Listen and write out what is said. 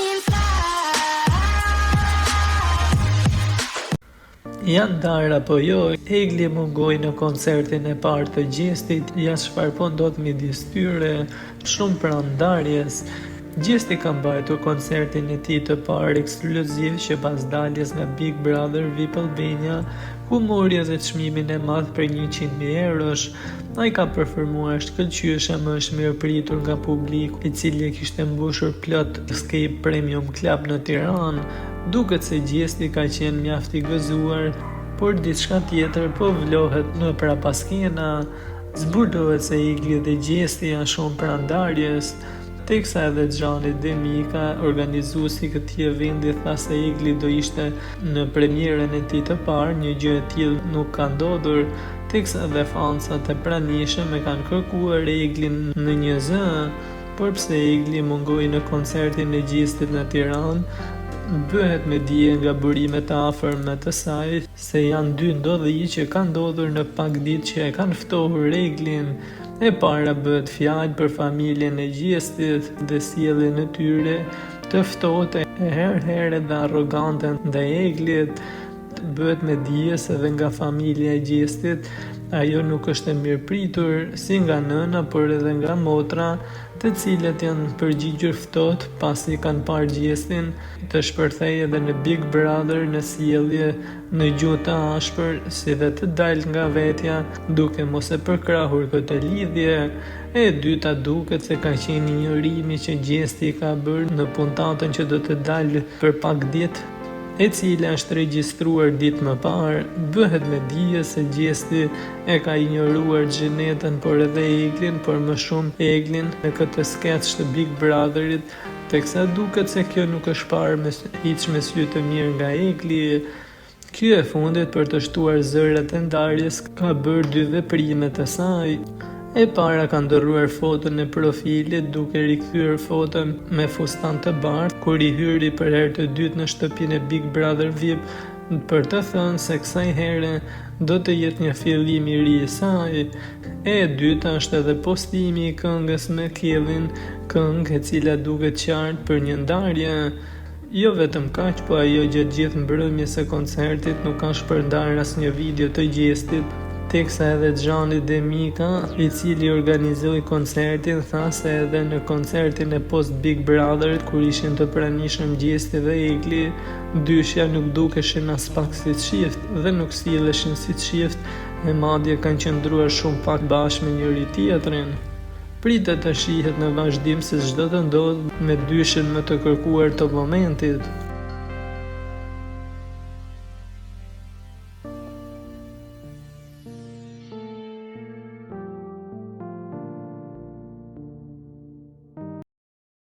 can fly. Janë ndarë apo jo, Egli mungoi në koncertin e parë të Gjestit, ja çfarë po ndodh midis tyre, shumë pranë ndarjes. Gjesti ka mbajtur koncertin e tij të parë ekskluziv që pas daljes nga Big Brother VIP Albania, ku mori edhe çmimin e madh prej 100.000 eurosh. Ai ka performuar shkëlqyeshëm e është mirëpritur nga publiku, i cili e kishte mbushur plot Escape Premium Club në Tiranë. Duket se Gjesti ka qenë mjaft i gëzuar, por diçka tjetër po vlohet në prapaskena. Zbulohet se Egli dhe Gjesti janë shumë pranë ndarjes, teksa edhe Xhani Demika, organizuesi i këtij eventi tha se Egli do ishte në premierën e tij të parë, një gjë e tillë nuk ka ndodhur, teksa edhe fansat e pranishëm e kanë kërkuar Eglin në një zë. Por pse Egli mungoi në koncertin e Gjestit në Tiranë, bëhet me dije nga burime të afërme të saj se janë dy ndodhi që kanë ndodhur në pak ditë që e kanë ftohur Eglin. E para bëhet fjalë për familjen e Gjestit dhe sjelljen e tyre të ftohtë e herë herë edhe arrogante ndaj Eglit. Bëhet me dije se edhe nga familja e Gjestit ajo nuk është e mirëpritur si nga nëna por edhe nga motra, të cilët janë përgjigjur ftohtë pasi kanë parë Gjestin të shpërthejë edhe në Big Brother në sjellje në gjuhë të ashpër si dhe të dalë nga vetja duke mos e përkrahur këtë lidhje. E dyta duket se ka qenë injorimi që Gjesti ka bërë në puntatën që do të dalë për pak ditë, e cila është regjistruar ditë më parë, bëhet me dije se Gjesti e ka injoruar Xhenetën por edhe Eglin, por më shumë Eglin në këtë skeç të Big Brotherit, teksa duket se kjo nuk është parë me hiç me sy të mirë nga Egli. Kjo e fundit për të shtuar zërat e ndarjes ka bërë dy veprime të saj. E para ka ndërruar foton e profilit duke rikthyer foton me fustan të bardhë kur i hyri për herë të dytë në shtëpinë e Big Brother VIP për të thënë se kësaj here do të jetë një fillim i ri i saj. E dyta është edhe postimi i këngës me Kellin, këngë e cila duket qartë për një ndarje. Jo vetëm kaq, po ajo gjatë gjithë mbrëmjes së koncertit nuk ka shpërndarë asnjë video të Gjestit, teksa edhe Xhani Demika, i cili organizoi koncertin, tha se edhe në koncertin e post Big Brotherit kur ishin të pranishëm Gjesti dhe Egli, dyshja nuk dukeshin aspak si çift dhe nuk silleshin si çift e madje kanë qëndruar shumë pak bashkë me njëri-tjetrin. Pritet të shihet në vazhdim se ç'do të ndodhë me dyshen më të kërkuar të momentit.